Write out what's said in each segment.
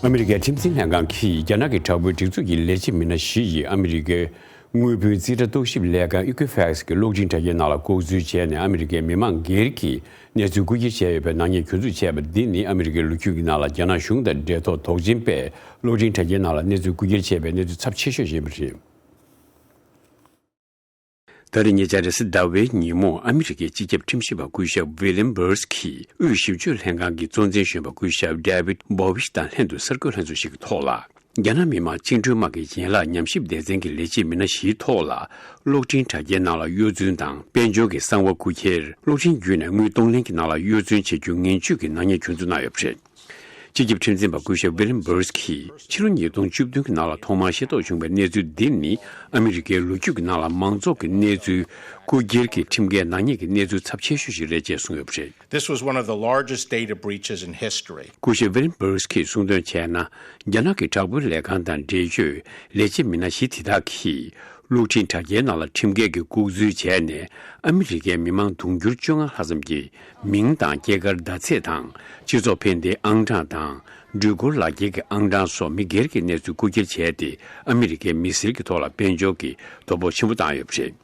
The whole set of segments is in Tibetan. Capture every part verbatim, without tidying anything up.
ཨ་མི་རི་ཀའི་ཁྲིམས་འཛིན་ལྷན་ཁང་གིས་རྒྱ་ནག་གི་དྲག་པོའི་སྒྲིག་འཛུགས་ཀྱི་ལས་བྱེད་མི་སྣ་བཞི་ཡིས་ཨ་མི་རི་ཀའི་དངུལ་བུན་རྩིས་ཁྲ་རྟོག་ཞིབ་ལས་ཁང་Equifax གི་གློག་འཕྲིན་དྲ་རྒྱའི་ནང་ལ་ལྐོག་འཛུལ་བྱས་ནས། ཨ་མི་རི་ཀའི་མི་མང་སྒེར་གྱི་གནས་ཚུལ་རྐུ་འཁྱེར་བྱས་ཡོད་པའི་ནག་ཉེས་གྱོད་འཛུགས་བྱས་པ་འདི་ནི། ཨ་མི་རི་ཀའི་ལོ་རྒྱུས་ཀྱི་ནང་ལ་རྒྱ་ནག་གཞུང་དང་འབྲེལ་ཐོགས་དོགས་ཟོན་པས་གློག་འཕྲིན་དྲ་རྒྱའི་ནང་ལ་གནས་ཚུལ་རྐུ་འཁྱེར་བྱས་པའི་གནས་ཚུལ་ཚབས་ཆེ་ཤོས་ཤིག་ཡིན་པ་རེད། ད་རེས་ཉེ་ཆར་རེས་གཟའ་ཟླ་བའི་ཉིན་མོ། ཨ་མི་རི་ཀའི་སྤྱི་ཁྱབ་ཁྲིམས་ཞིབ་པ་སྐུ་ཞབས་William Burns གྱིས་དབུས་ཞིབ་དཔྱོད་ལྷན་ཁང་གི་གཙོ་འཛིན་གཞོན་པ་སྐུ་ཞབས་David Bovich དང་ལྷན་དུ་གསར་འགོད་ལྷན་ཚོགས་ཤིག་གི་ཐོག་ལ། རྒྱ་ནག་མི་དམངས་བཅིངས་འགྲོལ་དམག་གི་ཡན་ལག་ཉམས་ཞིབ་སྡེ་ཚན་གྱི་ལས་བྱེད་མི་སྣ་བཞིའི་ཐོག་ལ་གློག་འཕྲིན་དྲ་རྒྱའི་ནང་ལ་གཡོ་རྫུན་དང་དཔལ་འབྱོར་གྱི་གསང་བ་རྐུ་འཁྱེར། གློག་འཕྲིན་བརྒྱུད་ནས་དངུལ་གཏོང་ལེན་གྱི་ནང་ལ་གཡོ་རྫུན་བྱེད་རྒྱུ་ངན་ཇུས་ཀྱི་ནག་ཉེས་གྱོད་འཛུགས་གནང་ཡོད་པ་རེད། སྤྱི་ཁྱབ་ཁྲིམས་འཛིན་པ་སྐུ་ཞབས་William Burns གྱིས་ཕྱི་ལོ་ཉིས་སྟོང་བཅུ་བདུན་གྱི་ནང་ལ་ཐོག་མར་ཤེས་རྟོགས་བྱུང་བའི་གནས་ཚུལ་འདི་ནི། ཨ་མི་རི་ཀའི་ལོ་རྒྱུས་ཀྱི་ནང་ལ་མང་ཚོགས་ཀྱི་གནས་ཚུལ་རྐུ་འཁྱེར་གྱི་ཁྲིམས་འགལ་ནག་ཉེས་ཀྱི་གནས་ཚུལ་ཚབས་ཆེ་ཤོས་ཤིག་རེད་ཅེས་གསུངས་ཡོད་པ་རེད། This was one of the largest data breaches in history. སྐུ་ཞབས་William Burns གྱིས་གསུངས་དོན་བྱས་ན། རྒྱ་ནག་གི་དྲག་པོའི་ལས་ཁང་དང་འབྲེལ་ཡོད་ལས་བྱེད་མི་སྣ་བཞི་དེ་དག་གིས། གློག་འཕྲིན་དྲ་རྒྱའི་ནང་ལ་ཁྲིམས་འགལ་གྱི་ལྐོག་འཛུལ་བྱས་ནས། ཨ་མི་རི་ཀའི་མི་མང་དུང་ཕྱུར་བཅོ་ལྔ་ལྷག་ཙམ་གྱི་མིང་དང་། སྐྱེས་སྐར་ཟླ་ཚེས་དང་། སྤྱི་ཚོགས་ཕན་བདེའི་ཨང་གྲངས་དང་། འགྲུལ་འཁོར་ལག་འཁྱེར་གྱི་ཨང་གྲངས་སོགས་མི་སྒེར་གྱི་གནས་ཚུལ་རྐུ་འཁྱེར་བྱས་ཏེ། ཨ་མི་རི་ཀའི་མི་སེར་གྱི་ཐོག་ལ་དཔལ་འབྱོར་གྱི་དོ་ཕོག་ཆེན་པོ་བཏང་ཡོད་པ་རེད།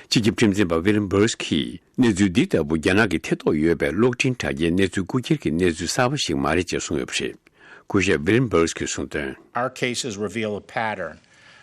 སྤྱི་ཁྱབ་ཁྲིམས་འཛིན་པ་William Burns གྱིས། གནས་ཚུལ་འདི་ལྟ་བུ་རྒྱ་ནག་གི་ཐེ་གཏོགས་ཡོད་པའི་གློག་འཕྲིན་དྲ་རྒྱའི་གནས་ཚུལ་རྐུ་འཁྱེར་གྱི་གནས་ཚུལ་གསར་པ་ཞིག་མ་རེད་ཅེས་གསུངས་ཡོད་པ་རེད། སྐུ་ཞབས་William Burns གྱིས་གསུངས་དོན། Our cases reveal a pattern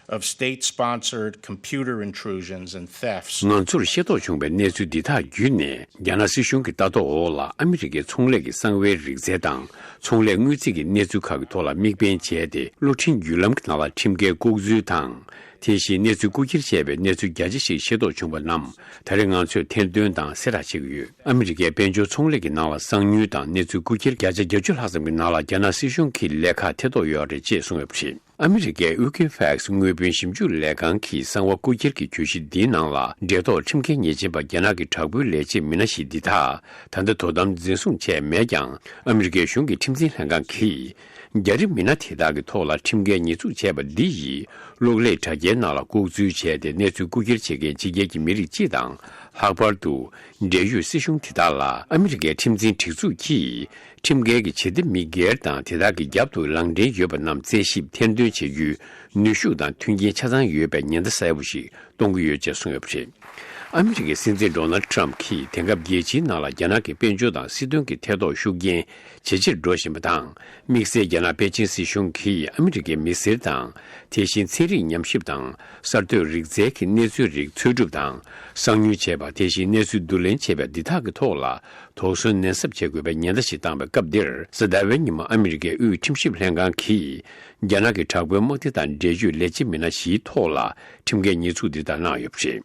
of state-sponsored computer intrusions and thefts. ང་ཚོར་ཤེས་རྟོགས་བྱུང་བའི་གནས་ཚུལ་འདི་དག་བརྒྱུད་ནས། རྒྱ་ནག་སྲིད་གཞུང་གི་ལྟ་རྟོག་འོག་ལ་ཨ་མི་རི་ཀའི་ཚོང་ལས་ཀྱི་གསང་བའི་རིག་རྩལ་དང་། ཚོང་ལས་དངུལ་རྩིས་ཀྱི་གནས་ཚུལ་ཁག་གི་ཐོག་ལ་དམིགས་འབེན་བྱས་ཏེ། གློག་འཕྲིན་བརྒྱུད་ལམ་གྱི་ནང་ལ་ཁྲིམས་འགལ་ལྐོག་འཛུལ་དང་། དེ་བཞིན་གནས་ཚུལ་རྐུ་འཁྱེར་བྱས་པའི་གནས་ཚུལ་བརྒྱ་ཆ་ཞིག་ཤེས་རྟོགས་བྱུང་བ་རྣམས། ད་རེས་ང་ཚོས་ཐེར་འདོན་དང་གསལ་བསྒྲགས་བྱེད་ཀྱི་ཡོད། ཨ་མི་རི་ཀའི་དཔལ་འབྱོར་ཚོང་ལས་ཀྱི་ནང་ལ་གསང་ཉུལ་དང་གནས་ཚུལ་རྐུ་འཁྱེར་བརྒྱ་ཆ་བརྒྱད་ཅུ་ལྷག་ཙམ་གྱི་ནང་ལ། རྒྱ་ནག་སྲིད་གཞུང་གི་ལས་ཁག་ཐེ་གཏོགས་ཡོད་རེད་ཅེས་གསུངས་ཡོད་པ་རེད། ཨ་མི་རི་ཀའི་Equifax དངུལ་བུན་ཞིབ་འཇུག་ལས་ཁང་གི་གསང་བ་རྐུ་འཁྱེར་གྱི་གྱོད་གཞི་འདིའི་ནང་ལ། འབྲེལ་ཐོགས་ཁྲིམས་འགལ་ཉེས་ཅན་པ་རྒྱ་ནག་གི་དྲག་པོའི་ལས་བྱེད་མི་སྣ་བཞི་འདི་དག་ད་ལྟ་དོ་དམ་འཛིན་བཟུང་བྱས་མེད་ཀྱང་། ཨ་མི་རི་ཀའི་གཞུང་གི་ཁྲིམས་འཛིན་ལྷན་ཁང་གིས། རྒྱ་རིགས་མི་སྣ་དེ་དག་གི་ཐོག་ལ་ཁྲིམས་འགལ་ཉེས་འཛུགས་བྱས་པ་འདི་ཡིས། གློག་ཀླད་དྲ་རྒྱའི་ནང་ལ་ལྐོག་འཛུལ་བྱས་ཏེ། གནས་ཚུལ་རྐུ་འཁྱེར་བྱེད་མཁན་ཕྱི་རྒྱལ་གྱི་མི་རིགས་སྤྱི་དང་། ལྷག་པར་དུ། འབྲེལ་ཡོད་སྲིད་གཞུང་དེ་དག་ལ། ཨ་མི་རི་ཀའི་ཁྲིམས་འཛིན་སྒྲིག་འཛུགས་ཀྱིས། ཁྲིམས་འགལ་གྱི་བྱེད་གཏེ་མི་སྒེར་དང་དེ་དག་གི་རྒྱབ་ཏུ་ལངས་འདྲེན་ཡོད་པ་རྣམས་རྩད་ཞིབ་ཐེར་འདོན་བྱེད་རྒྱུའི་ནུས་ཤུགས་དང་མཐུན་རྐྱེན་ཆ་ཚང་ཡོད་པའི་ཉེན་བརྡ་གསལ་པོ་ཞིག་གཏོང་གི་ཡོད་ཅེས་གསུངས་ཡོད་པ་རེད། ཨ་མི་རི་ཀའི་སྲིད་འཛིན་Donald Trump གྱིས་དེང་སྐབས་རྒྱལ་སྤྱིའི་ནང་ལ་རྒྱ་ནག་གི་དཔལ་འབྱོར་དང་སྲིད་དོན་གྱི་ཐད་གཏོགས་ཤུགས་རྐྱེན་ཇེ་ཆེར་འགྲོ་བཞིན་པ་དང་། དམིགས་བསལ་རྒྱ་ནག་པེ་ཅིན་སྲིད་གཞུང་གིས་ཨ་མི་རི་ཀའི་མི་སེར་དང་། དེ་བཞིན་ཚན་རིག་ཉམས་ཞིབ་དང་གསར་གཏོད་རིག་རྩལ་གྱི་གནས་ཚུལ་རིགས་འཚོལ་སྒྲུབ་དང་། གསང་ཉུལ་བྱས་པ། དེ་བཞིན་གནས་ཚུལ་བསྡུ་ལེན་བྱས་པ་འདི་དག་གི་ཐོག་ལ་དོགས་ཟོན་ནན་གསབ་བྱེད་དགོས་པའི་ཉེན་བརྡ་ཞིག་བཏང་བའི་སྐབས་འདིར། གཟའ་ཟླ་བའི་ཉིན་མོ་ཨ་མི་རི་ཀའི་དབུས་ཁྲིམས་ཞིབ་ལྷན་ཁང་གིས། རྒྱ་ནག་གི་དྲག་པོའི་དམག་སྡེ་དང་འབྲེལ་ཡོད་ལས་བྱེད་མི་སྣ་བཞིའི་ཐོག་ལ་ཁྲིམས་འགལ་ཉེས་འཛུགས་འདི་ལྟར་གནང་ཡོད་པ་རེད།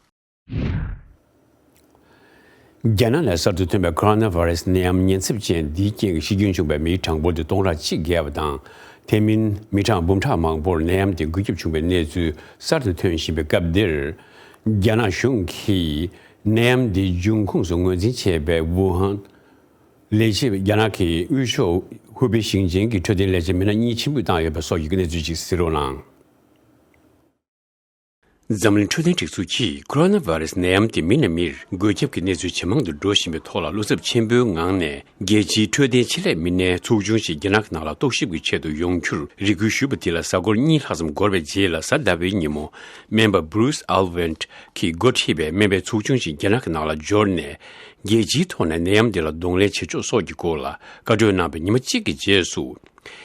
རྒྱ་ནག་ནས་གསར་དུ་ཐོན་པའི་ཁོ་རོ་ན་བྷ་རེ་སི་ནད་ཡམས་ཉེན་ཚབས་ཅན་འདིའི་རྐྱེན་གྱིས་ཤི་སྐྱོན་བྱུང་བའི་མིའི་གྲངས་འབོར་དེ་སྟོང་ཕྲག་གཅིག་བརྒལ་བ་དང་། དེ་མིན་མི་གྲངས་འབུམ་ཕྲག་མང་པོར་ནད་ཡམས་དེ་འགོས་ཁྱབ་བྱུང་བའི་གནས་ཚུལ་གསར་དུ་ཐོན་བཞིན་པའི་སྐབས་འདིར། རྒྱ་ནག་གཞུང་གིས་ནད་ཡམས་འདིའི་འབྱུང་ཁུངས་སུ་ངོས་འཛིན་བྱས་པའི་ཝུ་ཧན་ལས་བྱེད། རྒྱ་ནག་གི་དབུས་ཕྱོགས་ཧུའུ་པེ་ཞིང་ཆེན་གྱི་འཕྲོད་བསྟེན་ལས་བྱེད་མི་སྣ་གཉིས་ཕྱིར་འབུད་བཏང་ཡོད་པ་སོགས་ཀྱི་གནས་ཚུལ་ཅིག་གསན་རོགས་གནང་། འཛམ་གླིང་འཕྲོད་བསྟེན་སྒྲིག་འཛུགས་ཀྱིས་ཁོ་རོ་ན་བྷ་རེ་སི་ནད་ཡམས་དེ་མི་ནས་མིར་འགོས་ཁྱབ་ཀྱི་གནས་ཚུལ་ཇེ་མང་དུ་འགྲོ་བཞིན་པའི་ཐོག་ལ། བློ་འཚབ་ཆེན་པོའི་ངང་ནས་རྒྱལ་སྤྱིའི་འཕྲོད་བསྟེན་ཆེད་ལས་མི་སྣའི་ཚོགས་ཆུང་ཞིག་རྒྱ་ནག་གི་ནང་ལ་རྟོག་ཞིབ་ཀྱི་ཆེད་དུ་ཡོང་རྒྱུར་རེ་སྐུལ་ཞུས་པ་དེ་ལ། གཟའ་འཁོར་གཉིས་ལྷག་ཙམ་འགོར་བའི་རྗེས་ལ། གཟའ་ཟླ་བའི་ཉིན་མོ་སྨན་པ་Bruce Alvent གྱིས་འགོ་ཁྲིད་པའི་སྨན་པའི་ཚོགས་ཆུང་ཞིག་རྒྱ་ནག་གི་ནང་ལ་འབྱོར་ནས། རྒྱལ་སྤྱིའི་ཐོག་ནས་ནད་ཡམས་འདི་ལ་གདོང་ལེན་བྱེད་ཕྱོགས་སོགས་ཀྱི་སྐོར་ལ་བཀའ་གྲོས་གནང་བའི་ཉི་མ་གཅིག་གི་རྗེས་སུ།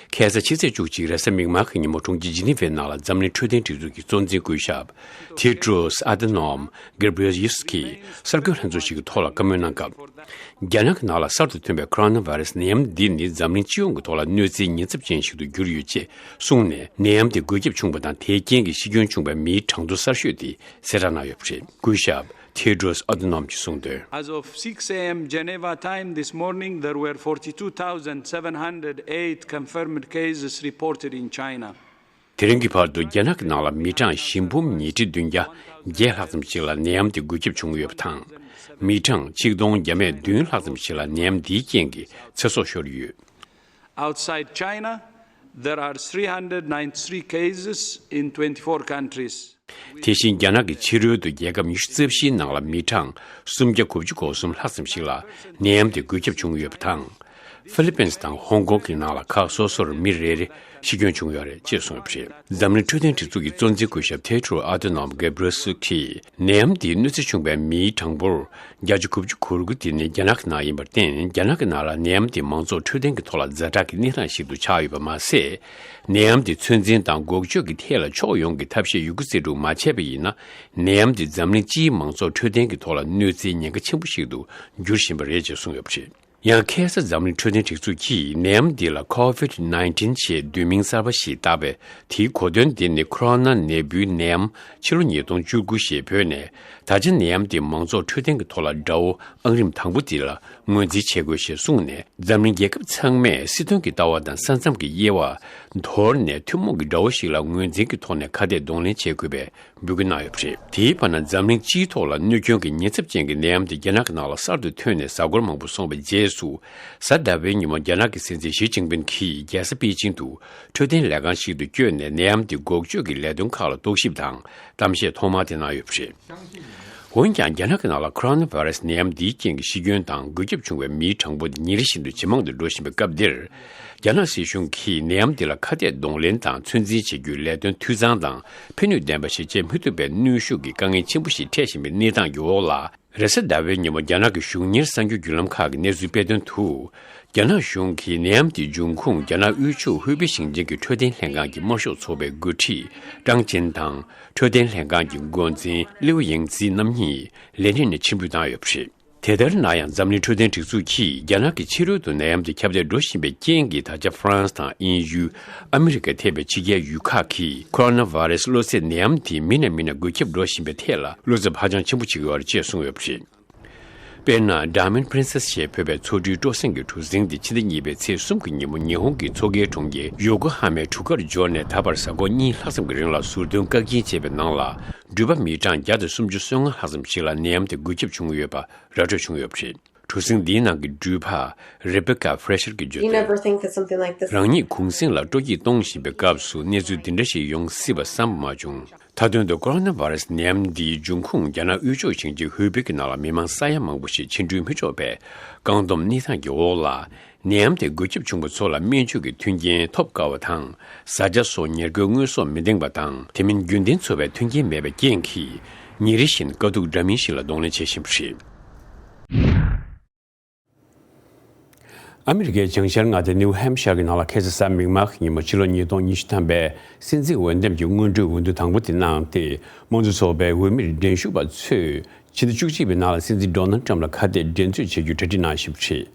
ཁ་སང་ཕྱི་ཚེས་བཅུ་གཅིག་རེས་གཟའ་མིག་དམར་གྱི་ཉིན་མོ་གྲོང་ཁྱེར་ཇི་ནི་ཝའི་ནང་ལ་འཛམ་གླིང་འཕྲོད་བསྟེན་སྒྲིག་འཛུགས་ཀྱི་གཙོ་འཛིན་སྐུ་ཞབས་Tedros Adhanom Ghebreyesus གིས་གསར་འགོད་ལྷན་ཚོགས་ཤིག་གི་ཐོག་ལ་བཀའ་མོལ་གནང་སྐབས། རྒྱ་ནག་གི་ནང་ལ་གསར་དུ་ཐོན་པའི་ཁོ་རོ་ན་བྷ་རེ་སི་ནད་ཡམས་འདི་ནི་འཛམ་གླིང་སྤྱི་ཡོངས་ཀྱི་ཐོག་ལ་གནོད་འཚེའི་ཉེན་ཚབས་ཅན་ཞིག་ཏུ་གྱུར་ཡོད་ཅེས་གསུངས་ནས། ནད་ཡམས་དེ་འགོས་ཁྱབ་བྱུང་བ་དང་། དེའི་རྐྱེན་གྱིས་ཤི་སྐྱོན་བྱུང་བའི་མིའི་གྲངས་ཐོ་གསར་ཤོས་དེ་གསལ་བསྒྲགས་གནང་ཡོད་པ་རེད། སྐུ་ཞབས་Tedros Adhanom གྱིས་གསུངས་དོན། As of six a m Geneva time this morning, there were forty-two thousand seven hundred eight confirmed cases reported in China. དེ་རིང་གི་བར་དུ་རྒྱ་ནག་གི་ནང་ལ་མི་གྲངས་བཞི་འབུམ་ཉིས་ཁྲི་བདུན་བརྒྱ་བརྒྱད་ལྷག་ཙམ་ཞིག་ལ་ནད་ཡམས་དེ་འགོས་ཁྱབ་བྱུང་ཡོད་པ་དང་། མི་གྲངས་ཆིག་སྟོང་བརྒྱ་མེད་བདུན་ལྷག་ཙམ་ཞིག་ལ་ནད་ཡམས་འདིའི་རྐྱེན་གྱིས་ཚེ་སྲོག་ཤོར་ཡོད། Outside China, there are three hundred ninety-three cases in twenty-four countries. དེ་བཞིན་རྒྱ་ནག་གི་ཕྱི་རོལ་དུ་རྒྱལ་ཁབ་ཉི་ཤུ་རྩ་བཞིའི་ནང་ལ་མི་གྲངས་སུམ་བརྒྱ་དགུ་བཅུ་གོ་གསུམ་ལྷག་ཙམ་ཞིག་ལ་ནད་ཡམས་དེ་འགོས་ཁྱབ་བྱུང་ཡོད་པ་དང་། ཧྥི་ལི་པིན་དང་ཧོང་ཀོང་གི་ནང་ལ་ཁག་སོ་སོར་མི་རེ་རེ་ཤི་སྐྱོན་བྱུང་ཡོད་རེད་ཅེས་གསུངས་ཡོད་པ་རེད། འཛམ་གླིང་འཕྲོད་བསྟེན་སྒྲིག་འཛུགས་ཀྱི་གཙོ་འཛིན་སྐུ་ཞབས་ཐེ་ཏྲོ་ཨ་ཏོ་ནོམ་གེ་བྷྲི་སུ་ཁིས་ནད་ཡམས་འདིའི་གནོད་འཚེ་བྱུང་བའི་མིའི་གྲངས་འབོར་བརྒྱ་ཆ་དགུ་བཅུ་གོ་དགུ་དེ་ནི་རྒྱ་ནག་གི་ནང་ཡིན་པར་བརྟེན། རྒྱ་ནག་གི་ནང་ལ་ནད་ཡམས་འདི་མང་ཚོགས་འཕྲོད་བསྟེན་གྱི་ཐོག་ལ་ཛ་དྲག་གི་གནས་སྟངས་ཤིག་ཏུ་ཆགས་ཡོད་པ་མ་ཟད། ནད་ཡམས་འདི་ཚོད་འཛིན་དང་འགོག་བཅོས་ཀྱི་ཐད་ལ་ཕྱོགས་ཡོངས་ཀྱི་ཐབས་ཤེས་ཡོད་རྒུ་རྩལ་སྤྲུགས་མ་བྱས་པ་ཡིན་ན། ནད་ཡམས་འདི་འཛམ་གླིང་སྤྱིའི་མང་ཚོགས་འཕྲོད་བསྟེན་གྱི་ཐོག་ལ་གནོད་འཚེའི་ཉེན་ཁ་ཆེན་པོ་ཞིག་ཏུ་འགྱུར་བཞིན་པ་རེད་ཅེས་གསུངས་ཡོད་པ་རེད། ཡང་ཁ་སང་འཛམ་གླིང་འཕྲོད་བསྟེན་སྒྲིག་འཛུགས་ཀྱིས་ནད་ཡམས་འདི་ལ་ཁོ་ཝིད་ནའིན་ཊིན་ཞེས་བསྡུས་མིང་གསར་པ་ཞིག་བཏགས་པས། དེའི་གོ་དོན་འདི་ནི་ཁོ་རོ་ན་ནད་འབུའི་ནད་ཡམས་ཕྱི་ལོ་ཉིས་སྟོང་བཅུ་དགུ་ཞེས་བོས་ནས། ད་ཆ་ནད་ཡམས་འདི་མང་ཚོགས་འཕྲོད་བསྟེན་གྱི་ཐོག་ལ་དགྲ་བོ་ཨང་རིམ་དང་པོ་འདི་ལ་ངོས་འཛིན་བྱེད་དགོས་ཞེས་གསུངས་ནས། འཛམ་གླིང་རྒྱལ་ཁབ་ཚང་མས་སྲིད་དོན་གྱི་ལྟ་བ་དང་ས་མཚམས་ཀྱི་དབྱེ་བ་དོར་ནས་ཐུན་མོང་གི་དགྲ་བོ་ཞིག་ལ་ངོས་འཛིན་གྱི་ཐོག་ནས་ཁ་གཏད་གདོང་ལེན་བྱེད་དགོས་པའི་འབོད་སྐུལ་གནང་ཡོད་པ་རེད། དེའི་བར་ན་འཛམ་གླིང་སྤྱིའི་ཐོག་ལ་གནོད་སྐྱོན་གྱི་ཉེན་ཚབས་ཅན་གྱི་ནད་ཡམས་དེ་རྒྱ་ནག་གི་ནང་ལ་གསར་དུ་ཐོན་ནས་གཟའ་འཁོར་མང་པོ་སོང་བའི་རྗེས་སུ། གཟའ་ཟླ་བའི་ཉིན་མོ་རྒྱ་ནག་གི་སྲིད་འཛིན་ཞི་ཅིན་ཕིན་གྱིས་རྒྱལ་ས་པེ་ཅིང་དུ་འཕྲོད་བསྟེན་ལས་ཁང་ཞིག་ཏུ་བསྐྱོད་ནས་ནད་ཡམས་དེ་འགོག་བཅོས་ཀྱི་ལས་དོན་ཁག་ལ་རྟོག་ཞིབ་དང་གཏམ་བཤད་ཐོག་མ་དེ་གནང་ཡོད་པ་རེད། འོན་ཀྱང་། རྒྱ་ནག་གི་ནང་ལ་ཁོ་རོ་ན་བྷ་ར་སི་ནད་ཡམས་འདིའི་རྐྱེན་གྱིས་ཤི་སྐྱོན་དང་འགོས་ཁྱབ་བྱུང་བའི་མིའི་གྲངས་འབོར་དེ་ཉིན་རེ་བཞིན་དུ་ཇེ་མང་དུ་འགྲོ་བཞིན་པའི་སྐབས་འདིར། རྒྱ་ནག་སྲིད་གཞུང་གིས་ནད་ཡམས་འདི་ལ་ཁ་གཏད་གདོང་ལེན་དང་ཚོད་འཛིན་བྱེད་རྒྱུའི་ལས་དོན་འཐུས་ཚང་དང་ཕན་ནུས་ལྡན་པ་ཞིག་བྱེད་མི་ཐུབ་པའི་གནོན་ཤུགས་ཀྱི་དཀའ་ངལ་ཆེན་པོ་ཞིག་འཕྲད་བཞིན་པའི་གནས་སྟངས་ཀྱི་འོག་ལ། རེས་གཟའ་ཟླ་བའི་ཉིན་མོ་རྒྱ་ནག་གི་གཞུང་གཉེར་གསར་འགྱུར་བརྒྱུད་ལམ་ཁག་གིས་གནས་ཚུལ་སྤེལ་དོན་དུ། རྒྱ་ནག་གཞུང་གིས་ནད་ཡམས་ཀྱི་འབྱུང་ཁུངས་རྒྱ་ནག་དབུས་ཕྱོགས་ཧུའུ་པེ་ཞིང་ཆེན་གྱི་འཕྲོད་བསྟེན་ལྷན་ཁང་གི་དམར་ཤོག་ཚོགས་པའི་འགོ་ཁྲིད་ཀྲང་ཅིན་དང་། འཕྲོད་བསྟེན་ལྷན་ཁང་གི་འགོ་འཛིན་ལིའུ་ཡིང་ཙི་རྣམ་གཉིས་ལས་གནས་ནས་ཕྱིར་འབུད་བཏང་ཡོད་པ་རེད། དེ་ལྟར་ན་ཡང་། འཛམ་གླིང་འཕྲོད་བསྟེན་སྒྲིག་འཛུགས་ཀྱིས་རྒྱ་ནག་གི་ཕྱི་རོལ་དུ་ནད་ཡམས་དེ་ཁྱབ་གདལ་འགྲོ་བཞིན་པའི་རྐྱེན་གྱིས། ད་ཆ་ཧྥ་རན་སི་དང་དབྱིན་ཡུལ། ཨ་མི་རི་ཀ་ཐེ་བའི་ཕྱི་རྒྱལ་ཡུལ་ཁག་གིས་ཁོ་རོ་ན་བྷ་ར་སི་གློ་ཚད་ནད་ཡམས་དེ་མི་ནས་མི་ནས་འགོས་ཁྱབ་འགྲོ་བཞིན་པའི་ཐད་ལ་བློ་འཚབ་ཧ་ཅང་ཆེན་པོ་བྱེད་ཀྱི་ཡོད་རེད་ཅེས་གསུངས་ཡོད་པ་རེད། དཔེར་ན། Diamond Princess ཞེས་འབོད་པའི་མཚོ་གྲུའི་སྤྲོ་གསེང་གི་གྲུ་གཟིངས་དེ་ཕྱི་ཟླ་གཉིས་པའི་ཚེས་གསུམ་གྱི་ཉིན་མོ་ཉི་ཧོང་གི་མཚོ་ཁའི་གྲོང་ཁྱེར་ཡོ་ཀོ་ཧ་མའི་གྲུ་ཁར་འབྱོར་ནས། ད་བར་གཟའ་འཁོར་གཉིས་ལྷག་ཙམ་གྱི་རིང་ལ་ཟུར་འདོན་བཀག་སྐྱིལ་བྱས་པའི་ནང་ལ། འགྲུལ་པ་མི་གྲངས་བརྒྱ་དང་སུམ་ཅུ་སོ་ལྔ་ལྷག་ཙམ་ཞིག་ལ་ནད་ཡམས་དེ་འགོས་ཁྱབ་བྱུང་ཡོད་པ་ར་སྤྲོད་བྱུང་ཡོད་པ་རེད། གྲུ་གཟིངས་འདིའི་ནང་གི་འགྲུལ་པ་Rebecca Fresher གྱིས་བརྗོད་You དོན། Never think that something like this རང་ཉིད་གུང་གཟིངས་ལ་སྤྲོ་སྐྱིད་གཏོང་བཞིན་པའི་སྐབས་སུ་གནས་ཚུལ་འདི་འདྲ་ཞིག་ཡོང་སྲིད་པ་བསམ་པ་མ་བྱུང་། མཐའ་དོན་དུ་ཀོ་རོ་ན་བྷ་ར་སི་ནད་ཡམས་འདིའི་འབྱུང་ཁུངས་རྒྱ་ནག་དབུས་ཕྱོགས་ཞིང་ཆེན་ཧུའུ་པེ་གི་ནང་ལ་མི་མང་ས་ཡ་མང་པོ་ཞིག་ཕྱི་འགྲུལ་མི་ཆོག་པའི་བཀག་སྡོམ་གནས་སྟངས་ཀྱི་འོག་ལ། ནད་ཡམས་དེ་འགོས་ཁྱབ་བྱུང་བ་ཚོ་ལ་སྨན་བཅོས་ཀྱི་མཐུན་རྐྱེན་ཐོབ་དཀའ་བ་དང་། བཟའ་བཅའ་སོགས་ཉེར་མཁོའི་དངོས་ཟོག་མི་འདང་བ་དང་། དེ་མིན་རྒྱུན་ལྡན་འཚོ་བའི་མཐུན་རྐྱེན་མེད་པའི་རྐྱེན་གྱིས། ཉིན་རེ་བཞིན་དཀའ་སྡུག་འདྲ་མིན་ཞིག་ལ་གདོང་ལེན་བྱེད་བཞིན་པ་རེད། ཨ་མི་རི་ཀའི་བྱང་ཤར་མངའ་སྡེ་ནིའུ་ཧེམ་ཤར་གྱི་ནང་ལ་ཁ་སང་གཟའ་མིག་དམར་གྱི་ཉིན་མོ་ཕྱི་ལོ་ཉིས་སྟོང་ཉི་ཤུ་ཐམ་པའི་སྲིད་འཛིན་འོས་འདེམས་ཀྱི་སྔོན་འགྲོའི་འོས་བསྡུ་དང་པོ་དེ་གནང་སྟེ། དམངས་གཙོ་ཚོགས་པའི་འོས་མིར་འགྲན་ཞུགས་པ་ཚོས་ཕྱི་ཟླ་བཅུ་གཅིག་པའི་ནང་ལ་སྲིད་འཛིན་ཌོ་ནལ་ཊམ་ལ་ཁ་གཏད་འགྲན་རྩོད་བྱེད་རྒྱུ་གྲ་སྒྲིག་གནང་བཞིན་པ་རེད།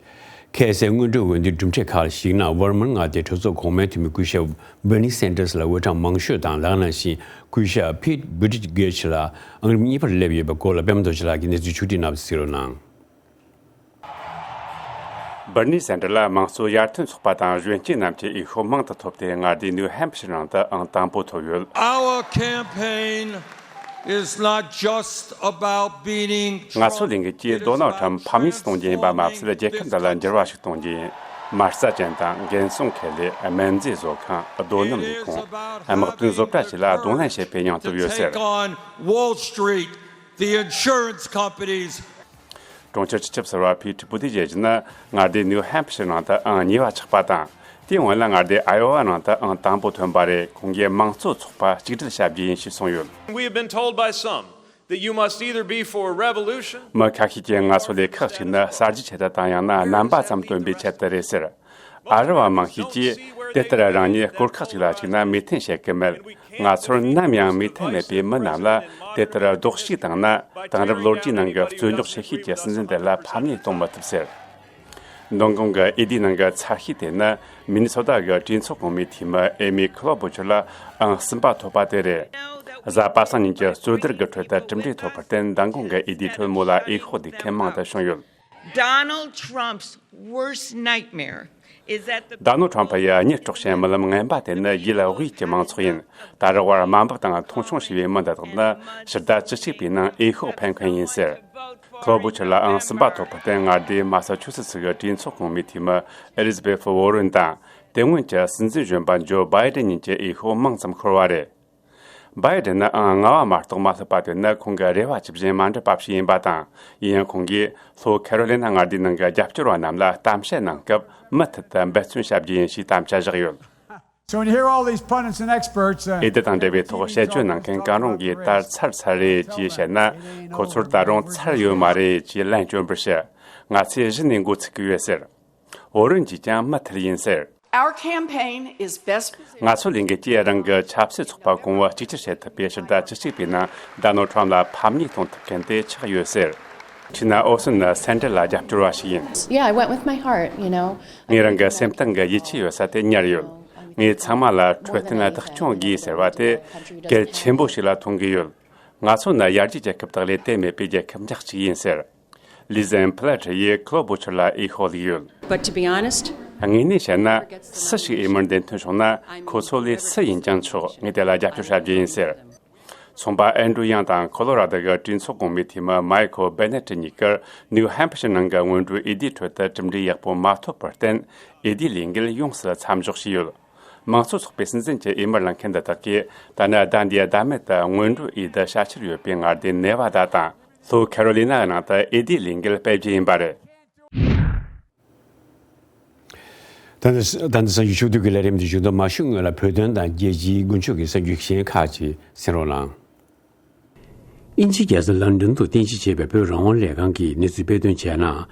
ཁ་སང་སྔོན་འགྲོའི་འོས་བསྡུའི་གྲུབ་འབྲས་ཁག་ལ་གཞིགས་ན། ཝར་མར་མངའ་སྡེའི་གྲོས་ཚོགས་གོང་མའི་འཐུས་མི་སྐུ་ཞབས་Bernie Sanders ལ་འོས་གྲངས་མང་ཤོས་དང་། ད་ག་ནང་བཞིན་སྐུ་ཞབས་Pete Buttigieg ལ་ཨང་རིམ་གཉིས་པར་སླེབས་ཡོད་པའི་སྐོར་ལ་པད་མ་རྡོ་རྗེ་ལགས་ཀྱིས་གནས་ཚུལ་ཕྱོགས་བསྒྲིགས་གནང་བ་གཟིགས་རོགས་གནང་། Bernie Sanders ལ་དམངས་གཙོ་ཡར་ཐོན་ཚོགས་པ་དང་གཞོན་སྐྱེས་རྣམས་ཀྱི་འོས་ཤོག་མང་དུ་ཐོབ་སྟེ། མངའ་སྡེའི་ནིའུ་ཧེམ་ཕི་ཤར་ནང་དུ་ཨང་དང་པོ་ཐོབ་ཡོད། Our campaign is not just about beating Trump. ང་ཚོའི་ལས་འགུལ་གྱིས་ཌོ་ནལ་ཊམ་ཕམ་ཉེས་སུ་གཏོང་རྒྱུ་ཡིན་པ་མ་ཟད། རྒྱལ་ཁབ་འདི་ལ་འགྱུར་བ་ཞིག་གཏོང་རྒྱུ་ཡིན། མ་རྩ་ཅན་དང་། འགན་སྲུང་ཁེ་ལས། སྨན་རྫས་བཟོ་ཁང་། རྡོ་སྣུམ་ལས་ཁུངས། དམག་དོན་བཟོ་གྲྭ་བཅས་ལ་གདོང་ལེན་བྱེད་པའི་སྙིང་སྟོབས་ཡོད་ཟེར། Take on Wall Street, the insurance companies. གྲོང་ཁྱེར་སྤྱི་ཁྱབ་ཟུར་པ་ཕིཊ་བུ་ཏི་ཇེ་ཇི་ནི་མངའ་སྡེ་ནིའུ་ཧེམ་ཕི་ཤར་ནང་དུ་ཨང་གཉིས་པ་ཆགས་པ་དང་། དེའི་སྔོན་ལ་མངའ་སྡེ་ཨའི་ཨོ་ཝ་ནང་དུ་ཨང་དང་པོ་ཐོན་པ་རེད། ཁོང་གིས་དམངས་གཙོ་ཚོགས་པ་གཅིག་སྒྲིལ་བྱ་རྒྱུ་ཡིན་ཞེས་གསུངས་ཡོད། We have been told by some that you must either be for a revolution. མི་ཁ་ཤས་ཀྱིས་ང་ཚོ་ལས་ཁག་ཅིག་ནི་གསར་བརྗེའི་ཆེད་དུ་དང་། ཡང་ན་རྣམ་པ་ཙམ་སྟོན་པའི་ཆེད་དུ་རེད་ཟེར། ཨ་རི་བ་མང་ཤོས་ཀྱིས་དེ་ལྟར་རང་ཉིད་སྐོར་ཁག་ཅིག་ལ་ཞུགས་ན་མོས་མཐུན་བྱེད་ཀྱི་མེད། ང་ཚོར་ནམ་ཡང་མོས་མཐུན་མེད་པའི་མི་རྣམས་ལ་དེ་ལྟར་རྡོག་གཅིག་བཏང་ན། དེང་རབས་ལོ་རྒྱུས་ནང་གི་རྩོད་རྙོག་ཆེ་ཤོས་ཀྱི་སྲིད་འཛིན་དེ་ལ་ཕམ་ཉེས་གཏོང་མི་ཐུབ་ཟེར། མདང་དགོང་གི་འོས་བསྡུའི་ནང་གི་ཚར་ཤེས་དེ་ནི་མི་ནི་སོ་ཏ་གི་གྲོས་ཚོགས་གོང་མའི་འཐུས་མི་ཨེ་མི་ཁི་ལོ་བྷུ་ཆར་ལ་ཨང་གསུམ་པ་ཐོབ་པ་དེ་རེད། གཟའ་པ་སངས་ཉིན་གྱི་རྩོད་བསྡུར་གྱི་ཁྲོད་དུ་གྲུབ་འབྲས་ཐོབ་པར་བརྟེན། མདང་དགོང་གི་འོས་བསྡུའི་ཁྲོད་མོ་ལ་འོས་ཤོག་ལྡུད་མཁན་མང་དུ་བྱུང་ཡོད། Donald Trump's worst nightmare is that the ཌོ་ནལ་ཊམ་ཕི་ཡི་གཉིད་དཀྲོགས་ཤིང་རྨི་ལམ་ངན་པ་དེ་ནི་ཡུལ་དབུས་ཀྱི་མང་ཚོགས་ཡིན། ད་རེས་བར་དམའ་འབེབས་དང་མཐོང་ཆུང་བྱས་པའི་མི་འདི་དག་ནི་ཕྱི་ཟླ་བཅུ་གཅིག་པའི་ནང་འོས་ཤོག་འཕེན་མཁན་ཡིན་ཟེར། ཁི་ལོ་བྷུ་ཆར་ལ་ཨང་གསུམ་པ་ཐོབ་པར་བརྟེན། མངའ་སྡེ་མ་ས་ཆུ་སེ་ཙི་གི་གྲོས་ཚོགས་གོང་མའི་འཐུས་མི་ཨེ་ལི་ཛ་བེ་ཐི་ཝོ་རེན་དང་། དེ་སྔོན་གྱི་སྲིད་འཛིན་གཞོན་པ་ཇོ་བྷའི་ཌེན་གཉིས་ཀྱི་འོས་ཤོག་མང་ཙམ་ཤོར་བ་རེད། བྷའི་ཌེན་ནི་ཨང་ལྔ་བ་མ་གཏོགས་མ་ཐོབ་པ་དེ་ནི་ཁོང་གི་རེ་བ་ཇི་བཞིན་མ་འགྲུབ་པ་ཞིག་ཡིན་པ་དང་། ཡིན་ཡང་ཁོང་གིས་ལྷོ་ཁེ་རོ་ལི་ན་མངའ་སྡེའི་ནང་གི་རྒྱབ་སྐྱོར་བ་རྣམས་ལ་གཏམ་བཤད་གནང་སྐབས་མུ་མཐུད་དུ་འབད་བརྩོན་བྱ་རྒྱུ་ཡིན་ཞེས་དམ་བཅའ་བཞག་ཡོད། So when you hear all these pundits and experts, uh, ཨེ་ཌི་དང་འབྲེལ་བའི་ཐོག་བཤད་སྤྱོད་གནང་མཁན་གང་རུང་གིས་ད་ཚར་ཚར་རེད་ཅེས་བཤད་ན། ཁོ་ཚོར་ད་རུང་ཚར་ཡོད་མ་རེད་ཅེས་ལན་བསྐྱོན་པར་བཤད། ང་ཚོས་གཞི་ནས་འགོ་ཚུགས་ཀྱི་ཡོད་ཟེར། བོ་རོན་གྱིས་ཀྱང་མུ་མཐུད་ཡིན་ཟེར། Our campaign is best positioned. ང་ཚོ་ལས་འགུལ་གྱིས་རང་གི་ཆབ་སྲིད་ཚོགས་པ་གོང་བུ་གཅིག་གྱུར་བྱེད་ཐུབ་པའི་ཕྱིར་ཟླ་བཅུ་གཅིག་པའི་ནང་ཌོ་ནལ་ཌི་ཊརམ་ཕ་ལ་ཕམ་ཉེས་གཏོང་ཐུབ་མཁན་དེ་ཆགས་ཡོད་ཟེར། ཁྲིད་ན་ཨོ་སོན་ནི་སེན་ཌར་ལ་རྒྱབ་སྐྱོར་བ་ཞིག་ཡིན། Yeah, I went with my heart, you know. ངས་རང་གི་སེམས་གཏིང་གི་ཡིད་ཆེས་ཡོད་ས་དེ་ཉར་ཡོད། ངས་ཚང་མ་ལ་འཕྲོད་བསྟེན་བདག་སྐྱོང་དགོས་ཟེར་བ་དེ་གལ་ཆེན་པོ་ཞིག་ལ་མཐོང་གི་ཡོད། ང་ཚོ་ནི་ཡར་རྒྱས་རྒྱལ་ཁབ་དང་ལས་དོན་མེད་པའི་རྒྱལ་ཁབ་འཇགས་གཅིག་ཡིན་ཟེར། ལི་ཛེན་ཕི་ལེ་ཊི་ཡིས་ཁི་ལོ་བྷོ་ཆར་ལ་འོས་ཤོག་བླུགས་ཡོད། But to be honest, དངོས་གནས་བཤད་ན། སུ་ཞིག་འོས་མིར་འདེམས་ཐོན་བྱུང་ན་ཁོ་ཚོ་ལས་སུ་ཡིན་ཀྱང་ཆོག་ངས་དེ་ལ་རྒྱབ་སྐྱོར་བྱ་རྒྱུ་ཡིན་ཟེར། ཚོང་པ་ཨན་ཌྲུ་ཡང་དང་ཁོ་ལོ་ར་དོ་གི་གྲོས་ཚོགས་གོང་མའི་འཐུས་མི་མའི་ཁལ་བེ་ནེ་ཊི་གཉིས་ཀར་ནིའུ་ཧེམ་ཕི་ཤར་ནང་གི་སྔོན་འགྲོའི་འོས་བསྡུའི་ཁྲོད་དུ་གྲུབ་འབྲས་ཡག་པོ་མ་ཐོབ་པར་བརྟེན། འོས་བསྡུའི་ལས་འགུལ་ཡོངས་སུ་མཚམས་འཇོག་བྱས་ཡོད། མང་གཙོ་ཚོགས་པའི་སྲིད་འཛིན་གྱི་འོས་མིར་ལངས་མཁན་འདི་དག་གིས་ད་ནི་ཟླ་འདིའི་ཟླ་སྨད་དུ་སྔོན་འགྲོའི་འོས་བསྡུ་བྱ་འཆར་ཡོད་པའི་མངའ་སྡེ་ནེ་ཝ་ཌ་དང་། ལྷོ་ཁེ་རོ་ལི་ནའི་ནང་དུ་འོས་བསྡུའི་ལས་འགུལ་སྤེལ་རྒྱུ་ཡིན་པ་རེད། ད་ལྟ་ད་ལྟ་གསར་འགྱུར་ཕྱོགས་བསྡུས་ཀྱི་ལས་རིམ་འདི་མཇུག་བསྡོམས་མ་ཞུ་སྔོན་ལ་བོད་དོན་དང་རྒྱལ་སྤྱིའི་དགུན་ཆོས་ཀྱི་གསར་འགྱུར་གཞན་ཁག་ཅིག་གསན་རོགས་གནང་། དབྱིན་ཇིའི་རྒྱལ་ས་ལན་ཌན་དུ་རྟེན་གཞི་བྱས་པའི་བོད་རང་དབང་ལས་ཁང་གིས་གནས་ཚུལ་སྤེལ་དོན་བྱས་ན།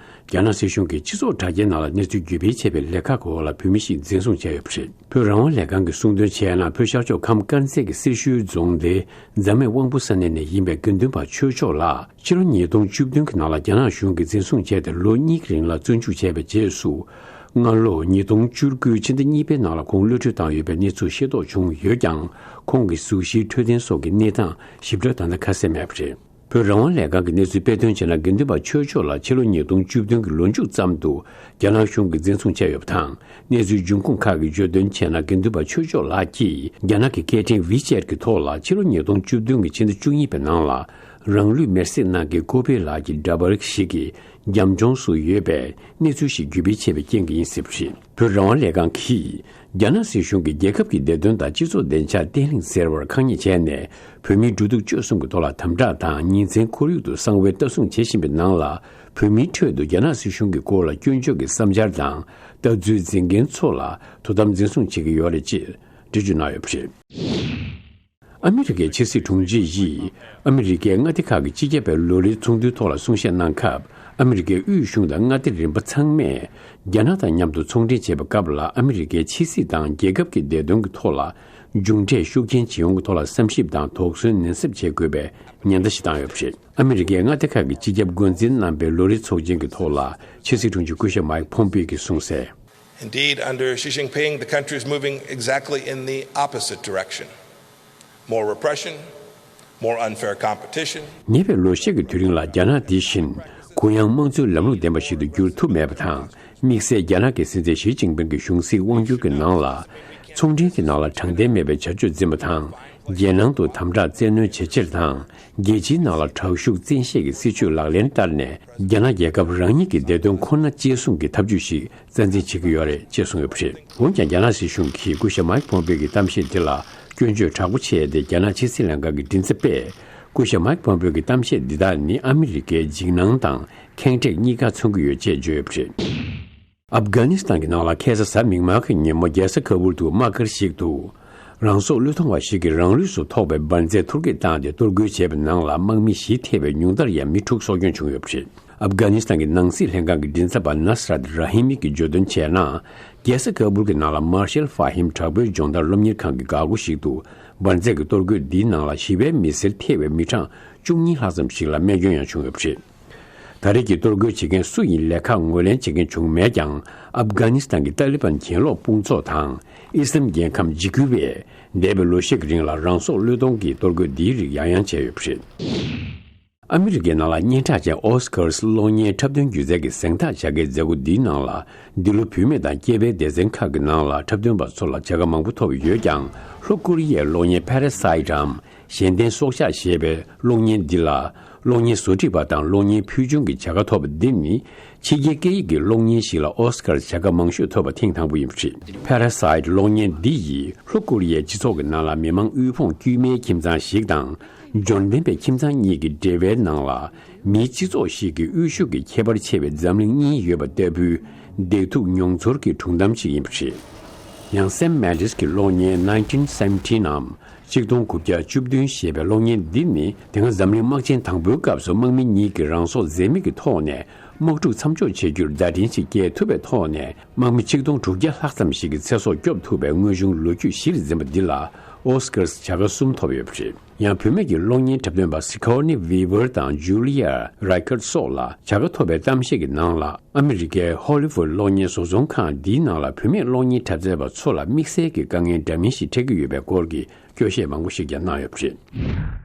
རྒྱ་ནག་སྲིད་གཞུང་གིས་སྤྱི་ཚོགས་དྲ་རྒྱའི་ནང་ལ་གནས་ཚུལ་བརྒྱུད་སྤེལ་བྱས་པའི་ལས་ཁག་གི་འོག་ལ་བོད་མི་ཞིག་འཛིན་བཟུང་བྱས་ཡོད་པ་རེད། བོད་རང་དབང་ལས་ཁང་གིས་གསུངས་དོན་བྱས་ན། བོད་ཤར་ཕྱོགས་ཁམས་དཀར་མཛེས་ཀྱི་སེར་ཤུལ་རྫོང་སྡེའི་རྫ་སྨད་དབང་པོ་ས་གནས་ནས་ཡིན་པའི་དགེ་འདུན་པ་ཆོས་མཆོག་ལགས། ཕྱི་ལོ་ཉིས་སྟོང་བཅུ་བདུན་གྱི་ནང་ལ་རྒྱ་ནག་གཞུང་གིས་འཛིན་བཟུང་བྱས་ཏེ་ལོ་གཉིས་ཀྱི་རིང་ལ་བཙོན་འཇུག་བྱས་པའི་རྗེས་སུ། སྔ་ལོ་ཉིས་སྟོང་བཅུ་དགུ་ཕྱི་ཟླ་གཉིས་པའི་ནང་ལ་ཁོང་གློད་གྲོལ་བཏང་ཡོད་པའི་གནས་ཚུལ་ཤེས་རྟོགས་བྱུང་ཡོད་ཀྱང་། ཁོང་གི་གཟུགས་གཞིའི་འཕྲོད་བསྟེན་སོགས་ཀྱི་གནས་སྟངས་ཞིབ་ཕྲ་ད་ལྟ་ཁ་གསལ་མེད་པ་རེད། བོད་རང་དབང་ལས་ཁང་གི་གནས་ཚུལ་སྤེལ་དོན་བྱས་ན། དགེ་འདུན་པ་ཆོས་མཆོག་ལགས་ཕྱི་ལོ་ཉིས་སྟོང་བཅུ་བདུན་གྱི་ལོ་མཇུག་ཙམ་དུ་རྒྱ་ནག་གཞུང་གིས་འཛིན་བཟུང་བྱས་ཡོད་པ་དང་། གནས་ཚུལ་འབྱུང་ཁུངས་ཁག་གིས་བརྗོད་དོན་བྱས་ན། དགེ་འདུན་པ་ཆོས་མཆོག་ལགས་ཀྱིས་རྒྱ་ནག་གི་སྐད་འཕྲིན་ཝི་ཅེཊ་ཀྱི་ཐོག་ལ་ཕྱི་ལོ་ཉིས་སྟོང་བཅུ་བདུན་གྱི་ཕྱི་ཟླ་བཅུ་གཉིས་པའི་ནང་ལ། རང་ལུས་མེར་སྲེག་གནང་མཁན་ཀོ་པེ་ལགས་ཀྱི་འདྲ་པར་ཞིག་གི་རྒྱབ་ལྗོངས་སུ་ཡོད་པའི་གནས་ཚུལ་ཞིག་བརྒྱུད་སྤེལ་བྱས་པའི་རྐྱེན་གྱིས་ཡིན་སྲིད་པ་རེད། བོད་རང་དབང་ལས་ཁང་གིས་རྒྱ་ནག་སྲིད་གཞུང་གིས་རྒྱལ་ཁབ་ཀྱི་བདེ་དོན་དང་སྤྱི་ཚོགས་བདེ་འཇགས་བརྟན་ལྷིང་ཟེར་བར་ཁ་ཉེས་བྱས་ནས། བོད་མིའི་འགྲོ་འདུག་སྤྱོད་གསུམ་གྱི་ཐོག་ལ་དམ་དྲག་དང་ཉིན་མཚན་ཁོར་ཡུག་ཏུ་གསང་བའི་ལྟ་སྲུང་བྱེད་བཞིན་པའི་ནང་ལ། བོད་མིའི་ཁྲོད་དུ་རྒྱ་ནག་སྲིད་གཞུང་གི་སྐོར་ལ་སྐྱོན་བརྗོད་ཀྱི་བསམ་འཆར་དང་ལྟ་ཚུལ་འཛིན་མཁན་ཚོ་ལ་དོ་དམ་འཛིན་བཟུང་བྱེད་ཀྱི་ཡོད་རེད་ཅེས་འགྲེལ་བརྗོད་གནང་ཡོད་པ་རེད། ཨ་མི་རི་ཀའི་ཕྱི་སྲིད་དྲུང་ཆེ་ཡིས་ཨ་མི་རི་ཀའི་མངའ་སྡེ་ཁག་གི་སྤྱི་ཁྱབ་པའི་ལོ་རེའི་ཚོགས་འདུའི་ཐོག་ལ་གསུང་བཤད་གནང་སྐབས། ཨ་མི་རི་ཀའི་དབུས་གཞུང་དང་མངའ་སྡེ་རིམ་པ་ཚང་མས་རྒྱ་ནག་དང་མཉམ་དུ་ཚོང་འབྲེལ་བྱེད་པའི་སྐབས་ལ། ཨ་མི་རི་ཀའི་ཕྱི་སྲིད་དང་རྒྱལ་ཁབ་ཀྱི་བདེ་དོན་གྱི་ཐོག་ལ་མཇུག་འབྲས་ཤུགས་ཆེན་བྱེད་ཡོང་གི་ཐོག་ལ་བསམ་ཞིབ་དང་དོགས་ཟོན་ནན་གསབ་བྱེད་དགོས་པའི་ཉེན་བརྡ་ཞིག་བཏང་ཡོད་པ་རེད། ཨ་མི་རི་ཀའི་མངའ་སྡེ་ཁག་གི་སྤྱི་ཁྱབ་འགོ་འཛིན་རྣམ་པའི་ལོ་རེའི་ཚོགས་ཆེན་གྱི་ཐོག་ལ་ཕྱི་སྲིད་དྲུང་ཆེ་སྐུ་ཞབས་མའིག་ཕོམ་པེ་གིས་གསུངས་གསལ། Indeed, under Xi Jinping, the country is moving exactly in the opposite direction. More repression, more unfair competition. ཉེ་བའི་ལོ་ཤས་ཀྱི་དུས་རིང་ལ་རྒྱ་ནག་འདི་བཞིན་གུ་ཡངས་དམངས་གཙོའི་ལམ་ལུགས་ལྡན་པ་ཞིག་ཏུ་འགྱུར་ཐུབ་མེད་པ་དང་། དམིགས་བསལ་རྒྱ་ནག་གི་སྲིད་འཛིན་ཞི་ཅིན་ཕིང་གི་གཞུང་སྲིད་དབང་སྒྱུར་གྱི་ནང་ལ། ཚོང་འབྲེལ་གྱི་ནང་ལ་དྲང་བདེན་མེད་པའི་བྱ་སྤྱོད་འཛིན་པ་དང་། རྒྱལ་ནང་དུ་དམ་དྲག་བཙན་གནོན་བྱེད་ཕྱིར་དང་། རྒྱལ་སྤྱིའི་ནང་ལ་དྲག་ཤུགས་བཙན་ཤེད་ཀྱི་སྲིད་བྱུས་ལག་ལེན་བསྟར་ནས། རྒྱ་ནག་རྒྱལ་ཁབ་རང་ཉིད་ཀྱི་བདེ་དོན་ཁོ་ན་གཅེས་སྲུང་གི་ཐབས་ཇུས་ཤིག་རྩ་འཛིན་བྱེད་ཀྱི་ཡོད་རེད་ཅེས་གསུངས་ཡོད་པ་རེད། འོན་ཀྱང་། རྒྱ་ནག་སྲིད་གཞུང་གིས་སྐུ་ཞབས་མའིག་ཕོམ་པེ་གི་གཏམ་བཤད་འདི་ལ་སྐྱོན་བརྗོད་དྲག་པོ་བྱས་ཏེ། རྒྱ་ནག་ཕྱི་སྲིད་ལྷན་ཁང་གི་མགྲིན་ཚབ་པས། སྐུ་ཞབས་མའིག་ཕོམ་པེ་གི་གཏམ་བཤད་འདི་དག་ནི་ཨ་མི་རི་ཀའི་འཇིགས་སྣང་དང་ཁེངས་དྲེགས་གཉིས་ཀ་མཚོན་གྱི་ཡོད་ཅེས་བརྗོད་ཡོད་པ་རེད། ཨབ་གྷ་ནི་སི་ཐན་གྱི་ནང་ལ་ཁ་སང་གཟའ་མིག་དམར་གྱི་ཉིན་མོ། རྒྱལ་ས་ཁ་བུལ་དུ་དམག་སྒར་ཞིག་ཏུ། རང་སྲོག་བློས་གཏོང་བ་ཞིག་གིས་རང་ལུས་སུ་ཐོགས་པའི་འབར་རྫས་ཐུར་རྒོལ་བཏང་སྟེ་གཏོར་རྒོལ་བྱས་པའི་ནང་ལ་དམག་མི་བཞི་ཐེ་བའི་ཉུང་མཐར་ཡང་མི་དྲུག་སྲོག་སྐྱོན་བྱུང་ཡོད་པ་རེད། ཨབ་གྷ་ནི་སི་ཐན་གྱི་ནང་སྲིད་ལྷན་ཁང་གི་མགྲིན་ཚབ་པ་ནཱ་སི་རད་ར་ཧི་མི་གིས་བརྗོད་དོན་བྱས་ན། རྒྱལ་ས་ཁ་བུལ་གྱི་ནང་ལ་མར་ཤལ་ཧྥ་ཧིམ་དྲག་པོའི་སྦྱོང་བརྡར་སློབ་གཉེར་ཁང་གི་འགག་སྒོ་ཞིག་ཏུ་འབར་རྫས་ཀྱི་གཏོར་རྒོལ་འདིའི་ནང་ལ་ཞི་བའི་མི་སེར་ཐེ་བའི་མི་གྲངས་བཅུ་གཉིས་ལྷག་ཙམ་ཞིག་ལ་རྨས་སྐྱོན་ཡང་བྱུང་ཡོད་པ་རེད། ད་རེས་ཀྱི་གཏོར་རྒོལ་བྱེད་མཁན་སུ་ཡིན་ལས་ཁག་ངོས་ལེན་བྱེད་མཁན་བྱུང་མེད་ཀྱང་། ཨབ་གྷ་ནི་སི་ཐན་གྱི་ཏཱ་ལི་བན་གྱེན་ལོག་དཔུང་ཚོགས་དང་ཨི་སི་ལམ་རྒྱལ་ཁམས་འཇིགས་སྐུལ་བས་འདས་པའི་ལོ་ཤས་ཀྱི་རིང་ལ་རང་སྲོག་བློས་གཏོང་གི་གཏོར་རྒོལ་འདིའི་རིགས་ཡང་ཡང་བྱས་ཡོད་པ་རེད། ཨ་མི་རི་ཀའི་ནང་ལ་སྙན་གྲགས་ཅན་ཨོ་སི་ཀར་གློག་བརྙན་འཁྲབ་སྟོན་སྒྱུ་རྩལ་གྱི་གཟེངས་རྟགས་བྱ་དགའི་མཛད་སྒོ་འདིའི་ནང་ལ། འདི་ལོ་བུད་མེད་དང་སྐྱེས་པའི་སྡེ་ཚན་ཁག་གི་ནང་ལ་འཁྲབ་སྟོན་པ་ཚོ་ལ་བྱ་དགའ་མང་པོ་ཐོབ་ཡོད་ཀྱང་། ལྷོ་ཀོ་རི་ཡའི་གློག་བརྙན་Parasite འམ། གཞན་བརྟེན་སྲོག་ཆགས་ཞེས་པའི་གློག་བརྙན་འདི་ལ། གློག་བརྙན་བཟོ་སྒྲིག་པ་དང་གློག་བརྙན་ཕུལ་བྱུང་གི་བྱ་དགའ་ཐོབ་པ་འདི་ནི་ཕྱི་རྒྱལ་སྐད་ཡིག་གི་གློག་བརྙན་ཞིག་ལ་ཨོ་སི་ཀར་བྱ་དགའ་མང་ཤོས་ཐོབ་པ་ཐེངས་དང་པོ་ཡིན་པ་རེད། Parasite གློག་བརྙན་འདི་ཡིས་ལྷོ་ཀོ་རི་ཡའི་སྤྱི་ཚོགས་ཀྱི་ནང་ལ་མི་མང་དབུལ་ཕོངས་དཀྱུས་མའི་ཁྱིམ་ཚང་ཞིག་དང་། འབྱོར་ལྡན་པའི་ཁྱིམ་ཚང་གཉིས་ཀྱི་འབྲེལ་བའི་ནང་ལ་མིའི་སྤྱི་ཚོགས་ཤིག་གི་དབུལ་ཕྱུག་གི་ཁྱད་པར་ཆེ་བའི་འཛམ་གླིང་གཉིས་ཡོད་པ་ལྟ་བུའི་བདེ་སྡུག་མྱོང་ཚོར་གྱི་སྒྲུང་གཏམ་ཞིག་ཡིན་པ་རེད། ཡང་སེམ་མེན་ཌི་སི་གི་གློག་བརྙན་nineteen seventeen ནམ་གཅིག་སྟོང་དགུ་བརྒྱ་བཅུ་བདུན་ཞེས་པའི་གློག་བརྙན་འདི་ནི་དེ་སྔ་འཛམ་གླིང་དམག་ཆེན་དང་པོའི་སྐབས་སུ་དམག་མི་གཉིས་ཀྱིས་རང་སྲོག་འཛེམ་མེད་ཀྱི་ཐོག་ནས་དམག་འཁྲུག་མཚམས་འཇོག་བྱེད་རྒྱུར་བརྡ་འཕྲིན་ཞིག་སྐྱེལ་ཐུབ་པའི་ཐོག་ནས་དམག་མི་ཆིག་སྟོང་དྲུག་བརྒྱ་ལྷག་ཙམ་ཞིག་གི་ཚེ་སྲོག་སྐྱོབ་ཐུབ་པའི་དངོས་བྱུང་ལོ་རྒྱུས་གཞིར་འཛིན་པ་འདི་ལ་ཨོ་སི་ཀར་བྱ་དགའ་གསུམ་ཐོབ་ཡོད་པ་རེད། ཡང་བུད་མེད་ཀྱི་གློག་བརྙན་འཁྲབ་སྟོན་པ་Sigourney Weaver དང་Julia Roberts སོགས་ལ་བྱ་དགའ་ཐོབ་པའི་གཏམ་བཤད་ཀྱི་ནང་ལ་ཨ་མི་རི་ཀའི་ཧོ་ལི་ཝུད་གློག་བརྙན་བཟོ་ཚོང་ཁང་འདིའི་ནང་ལ་བུད་མེད་གློག་བརྙན་འཁྲབ་མཛད་པ་ཚོ་ལ་དམིགས་བསལ་གྱི་དཀའ་ངལ་འདྲ་མིན་ཞིག་འཕྲད་ཀྱི་ཡོད་པའི་སྐོར་གྱི་སྐྱོ་བཤད་མང་པོ་ཞིག་ཀྱང་གནང་ཡོད་པ་རེད།